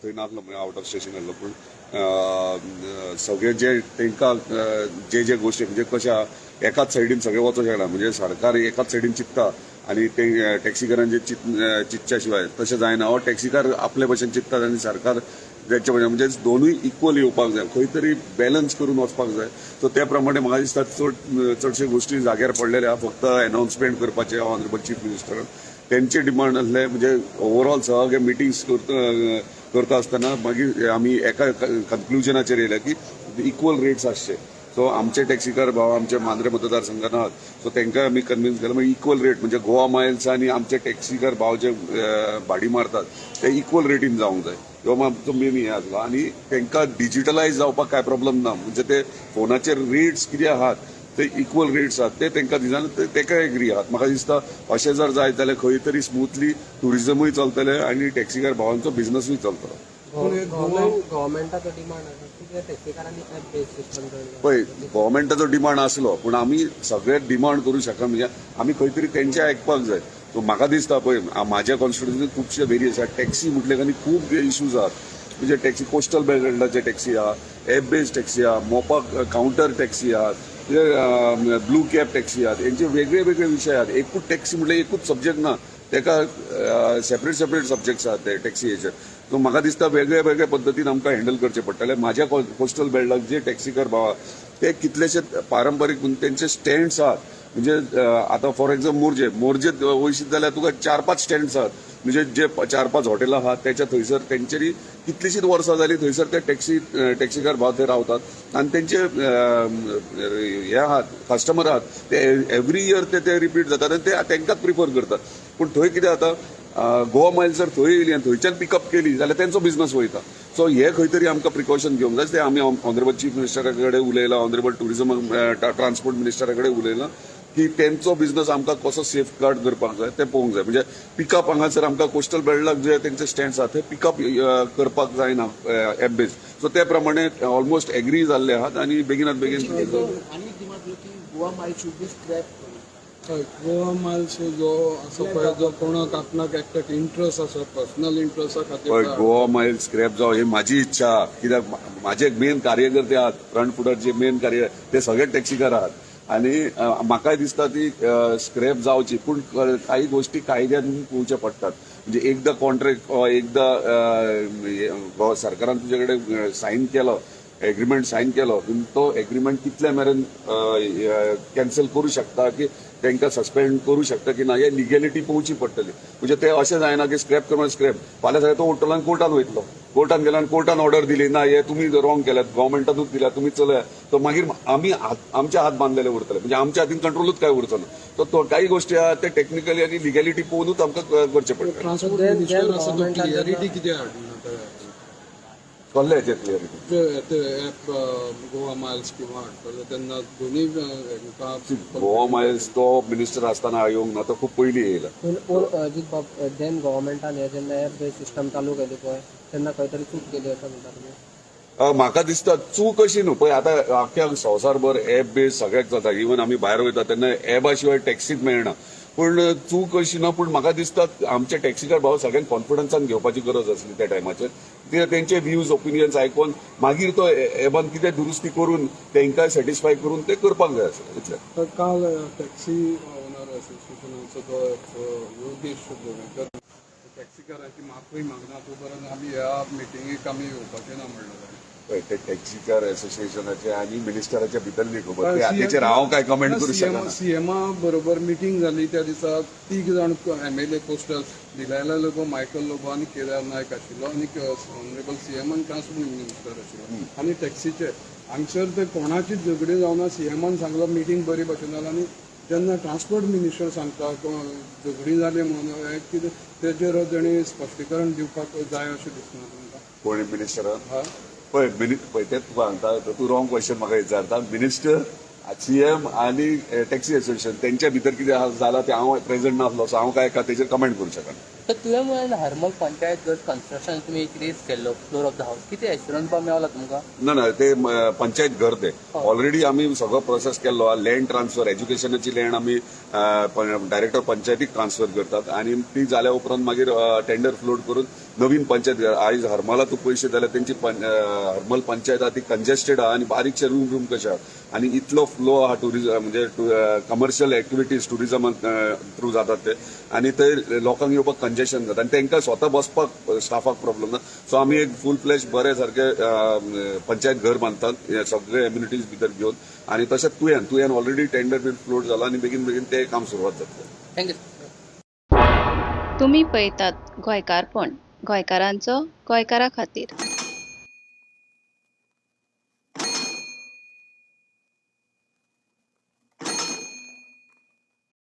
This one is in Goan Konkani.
थंय नासलो, म्हणजे आवट ऑफ स्टेशन आसलो. पूण सगळे जे तांकां जे जे गोश्टी, म्हणजे कशें आहा, एकाच सायडीन सगळे वचोंक शकना. म्हणजे सरकार एकाच सायडीन चिंत्ता आनी ते टॅक्सीकारांचे चिंतच्या शिवाय तशें जायना. हो टॅक्सीकार आपले भशेन चिंततात आनी सरकार तेचे भशेन, म्हणजे दोनूय इक्वल येवपाक जाय, खंय तरी बॅलन्स करून वचपाक जाय. सो त्या प्रमाणे म्हाका दिसता चडशे गोश्टी जाग्यार पडलेले आहा, फक्त अनाउन्समेंट करपाचें. ऑनरेबल चीफ मिनिस्टरान तेंचे डिमांड आसले, म्हणजे ओवरऑल सगळे मिटिंग्स करता करता आसतना मागीर आमी एका कन्क्लुजनाचेर येयले की इक्वल रेट्स आसचे. सो आमचे टॅक्सीकार भाव आमचे मांद्रे मतदारसंघात आहात, सो तांकां आमी कन्विन्स केलें. मागीर इक्वल रेट म्हणजे गोवा मायल्स आनी आमचे टॅक्सीकार भाव जे भाडी मारतात ते इक्वल रेटीन जावंक जाय, ह्यो आमचो मेन हें आसलो. आनी तांकां डिजिटलायज जावपाक कांय प्रॉब्लम ना, म्हणजे ते फोनाचेर रेट्स कितें आहात ते इक्वल रेट्स आहात, ते तांकां दिसना, ते ताका एग्री आहात. म्हाका दिसता अशें जर जायत जाल्यार खंय तरी स्मुथली ट्युरिजमूय चलतलें आनी टॅक्सीकार भावांचो बिझनसूय चलतलो. पूण हे गोवा गव्हर्मेंटाचो डिमांड आसा की ते टॅक्सीकारांनी ऍप बेस्ड सिस्टम. पळय, गव्हर्मेंटाचो डिमांड आसलो, पूण आमी सगळे डिमांड करूं शकना. म्हणजे आमी खंय तरी तेंचे आयकपाक जाय. सो म्हाका दिसता, पळय, म्हाज्या कॉन्स्टिट्युन्सीन खुबशे वेरियस आहात. टॅक्सी म्हटले आनी खूब इश्यूज आहात. म्हणजे टॅक्सी कोस्टल बेल्टाचे टॅक्सी आहा, एप बेस्ड टॅक्सी आहा, मोपा कावंटर टॅक्सी आहात, म्हणजे ब्लू कॅब टॅक्सी आहात, हेंचे वेगळे वेगळे विशय आहात. एकूच टॅक्सी म्हटल्यार एकूच सब्जेक्ट ना, तेका सेपरेट सेपरेट सब्जेक्ट्स आहात ते टॅक्सीचेर. सो म्हाका दिसता वेगळे वेगळे पद्दतीन आमकां हँडल करचें पडटलें. म्हाज्या कोस्टल बेल्टाक जे टॅक्सीकार भाव आहात, ते कितलेशे पारंपरीक म्हणून तेंचे स्टँड्स आहात. म्हणजे आतां फॉर एक्झाम्पल मोरजे, मोरजे वयशीत जाल्यार तुका चार पांच स्टँड्स आहात. म्हणजे जे चार पांच हॉटेलां आहात त्याच्या थंयसर तेंच्यांनी कितलीशीच वर्सां जाली थंयसर ते टॅक्सीकार भाव थंय रावतात आनी तेंचे हे आहात, कस्टमर आहात, ते एवरी इयर ते ते रिपीट जातात आनी ते तांकांच प्रिफर करतात. पूण थंय कितें जाता, गोवा मायल जर थंय येयली आनी थंयच्यान पिकअप केली जाल्यार तेंचो बिझनस वयता. सो हे खंय तरी आमकां प्रिकॉशन घेवंक जाय. ते आमी ऑनरेबल चीफ मिनिस्टरा कडेन उलयलां, ऑनरेबल ट्युरिझम ट्रान्सपोर्ट मिनिस्टरा कडेन उलयलां की तेंचो बिझनस आमकां कसो सेफ गार्ड करपाक जाय तें पळोवंक जाय. म्हणजे पिकअप हांगासर आमकां कोस्टल बेल्टाक जे तेंचे स्टँड्स आहात ते पिकअप करपाक जायना एप बेज. सो ते प्रमाणे ऑलमोस्ट एग्री जाल्ले आहात आनी बेगिनात बेगीन आनी एक डिमांड की Goa Miles should be scrap. हय, गोवा मायल्स जो आसा पळय, जो कोणाक आपणाक एकट्याक इंट्रस्ट आसा, पर्सनल इंट्रस्टा खातीर. पळय, गोवा मायल स्क्रॅप जावं ही म्हाजी इच्छा, कित्याक म्हाजे मेन कार्यकर्ते आहात, फ्रंट फुटार जे मेन कार्य ते सगळे टॅक्सीकार आहात आनी म्हाकाय दिसता ती स्क्रॅप जावची. पूण काही गोष्टी कायद्यान पळोवचे पडटात. म्हणजे एकदां कॉन्ट्रॅक्ट, एकदां सरकारान तुजे कडेन सायन केलो, एग्रीमेंट सायन केलो, पूण तो एग्रीमेंट कितले मेरेन कॅन्सल करू शकता की तांकां सस्पेंड करू शकता की ना, हे लिगॅलिटी पळोवची पडटली. म्हणजे ते अशें जायना की स्क्रॅप कर, स्क्रॅप. फाल्यां सगळें तो उठ्ठलो आनी कोर्टान वयतलो. कोर्टान गेलो आनी कोर्टान ऑर्डर दिली ना, हे तुमी रॉंग केल्यात, गव्हर्मेंटानूच दिल्या, तुमी चलया, तर मागीर आमी आमच्या हात बांदलेले उरतले. म्हणजे आमच्या हातीन कंट्रोलूच काय उरचो ना. तर तो काही गोष्टी आहात ते टेक्निकली आनी लिगॅलिटी पळोवनूच आमकां करचें पडटलें. Transport So then- minister then आसा तो government clarity कितें हाडना त्या कसले हेचेर क्लिअरिटी? ते ते ऍप गोवा मायल्स किंवा हाडटले तेन्ना दोन्ही हांकां. गोवा मायल्स तो मिनिस्टर आसतना येवंक ना, तो खूब पयलीं येयला. पूण अजीत बाब, then गव्हर्मेंटान हे जेन्ना ऍप बेस्ड सिस्टम चालू केली पळय, तेन्ना खंय तरी चूक केली अशें म्हणटा तुमी? म्हाका दिसता चूक अशी न्हू. पळय, आतां आख्ख्या संवसारभर एप बेज सगळ्याक जाता. इवन आमी भायर वयता तेन्ना एपा शिवाय टॅक्सीच मेळना. पूण चूक अशी ना, पूण म्हाका दिसता आमचे टॅक्सीकार भाव सगळ्यांक कॉन्फिडन्सान घेवपाची गरज आसली त्या टायमाचेर. ते तेंचे व्यूज, ओपिनियन्स आयकोन मागीर तो एपान कितें दुरुस्ती करून तांकां सॅटिस्फाय करून ते करपाक जाय आसलें, इतलें. तर काल टॅक्सी ओनर असोसिएशनाचो जो योगेश गोवेकर टॅक्सीकारांची माफूय मागना तोपर्यंत आमी ह्या मिटिंगेक आमी येवपाचे ना म्हणलं ताणें. पळय, ते टॅक्सीकार असोसिएशनाचे आनी मिनिस्टराच्या भितरली खबर ते, तेचेर हांव काय कमेंट करूं शकना. सीएमा बरोबर मिटींग जाली त्या दिसा. तीग जाण MLA coastal, Delilah Lobo, Michael Lobo आनी केदार नायक आशिल्लो आनी ऑनरेबल सीएम आनी ट्रान्सपोर्ट मिनिस्टर आशिल्लो. आनी टॅक्सीचे हांगसर ते कोणाचीच झगडी जावना, सीएमान सांगलो, मिटींग बरी भशेन जाली. आनी जेन्ना ट्रान्सपोर्ट मिनिस्टर सांगता झगडी जाली म्हणून, हें कितें, तेजेर तेणी स्पश्टीकरण दिवपाक जाय अशें दिसना तुमकां? कोण, मिनिस्टरान? हा. पळय, तें तुका सांगता, तूं रॉंग क्वेश्चन म्हाका विचारता. मिनिस्टर, सीएम आनी टॅक्सी असोसिएशन तेंच्या भितर कितें जाला तें हांव प्रेझेंट नासलो, सो हांव काय तेचेर कमेंट करूं शकना. तर तुवें म्हणून हरमल पंचायत घर कन्स्ट्रक्शन तुमी एक रेज केल्लो फ्लोर ऑफ the house, कितें एश्युरन्स बा मेवला तुमकां? ना ना, ते पंचायत घर ते ऑलरेडी आमी सगळो प्रोसेस केल्लो आहा. लँड ट्रान्सफर, एज्युकेशनाची लँड आमी डायरेक्टर पंचायतीक ट्रान्सफर करतात आनी ती जाल्या उपरांत मागीर टेंडर फ्लोट करून नवीन पंचायत घर. आयज हरमला तूं पयशे जाल्यार तेंची हरमल पंचायत आहा ती कंजेस्टेड आहा आनी बारीकशे रूम रूम कशे आहा आनी इतलो फ्लो आहा टुरिजम, म्हणजे कमर्शियल एक्टिविटीज टुरिजमान थ्रू जातात ते आनी ते लोकांक येवपाक कंजेशन जाता आनी तांकां स्वता बसपाक स्टाफाक प्रॉब्लम ना. सो आमी एक फूल फ्लॅश बरे सारके पंचायत घर बांदतात हे सगळे एम्युनिटीज भितर घेवन आनी तशेंच तुयान तुयान ऑलरेडी टेंडर बीन फ्लोट जाला आनी बेगीन बेगीन ते काम सुरवात जातलें. Thank you. तुमी पळयतात गोंयकारपण, गोंयकारांचो गोंयकारा खातीर.